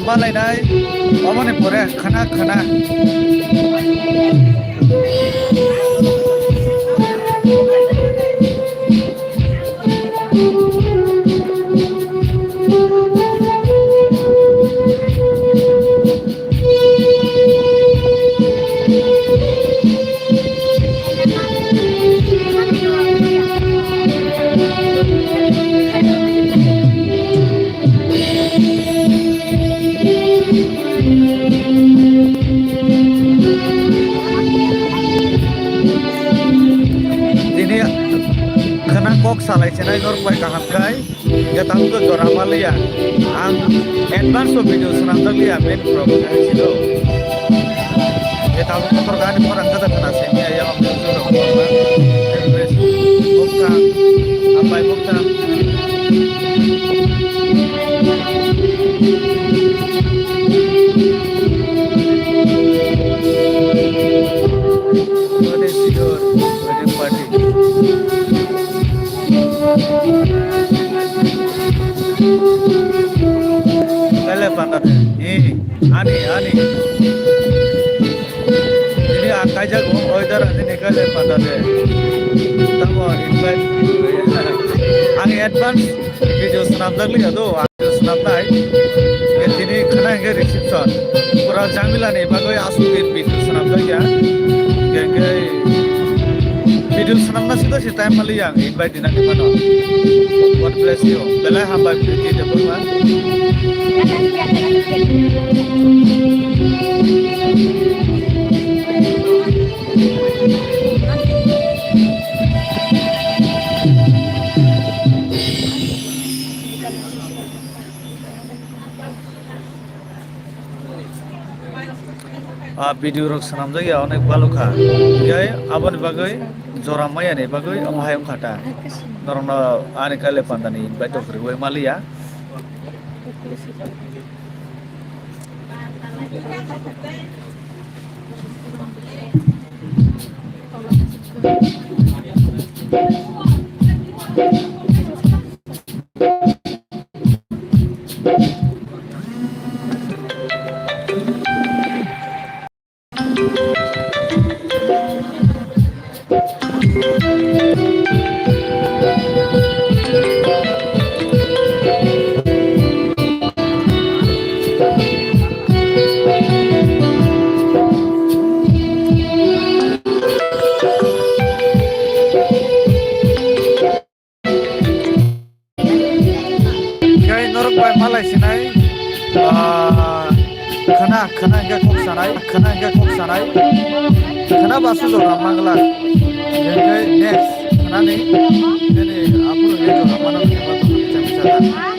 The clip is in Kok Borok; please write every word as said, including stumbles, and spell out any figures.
Malainai, oboni pore khana khana. Tini khana kok salai chenai norok bai kaham khai. Hingke tabuk jora maliya. Ang advance o video swnamjak liya, main problem hai silo. Hingke tabuk motor gani khorang kata khana semiya, yang ang jora maliya. Bukha, apai bukha. What is your wedding party? Kale panda de. Eh, ani, ani. Ini akai jago, oidar ani ni kale panda de. Tamo invite. Ani advance video swnamjak liya do, video swnamnai. Tini khana hingke reception. Pura jamila ni bagwi aswk din video swnamjak ya. Hingke video swnamna sida si time mali yang invite dinani mano. God bless you. Belai hambai video de buma. Ah, video rok swnamjak ya onek balokha. Hingke aboni bagwi jora maya ni bagwi omo hai wngkha ta. Norokno ani kale panda ni invite rok rwui maliya. Khe norok bai malai sinai, ah, khana, khana hingke kok sanai, khana hingke kok sanai, khana ba sujok rang mangla. Hingke next khana ni, nini aphuru ni jora mano hingke ba tong ni chang chang.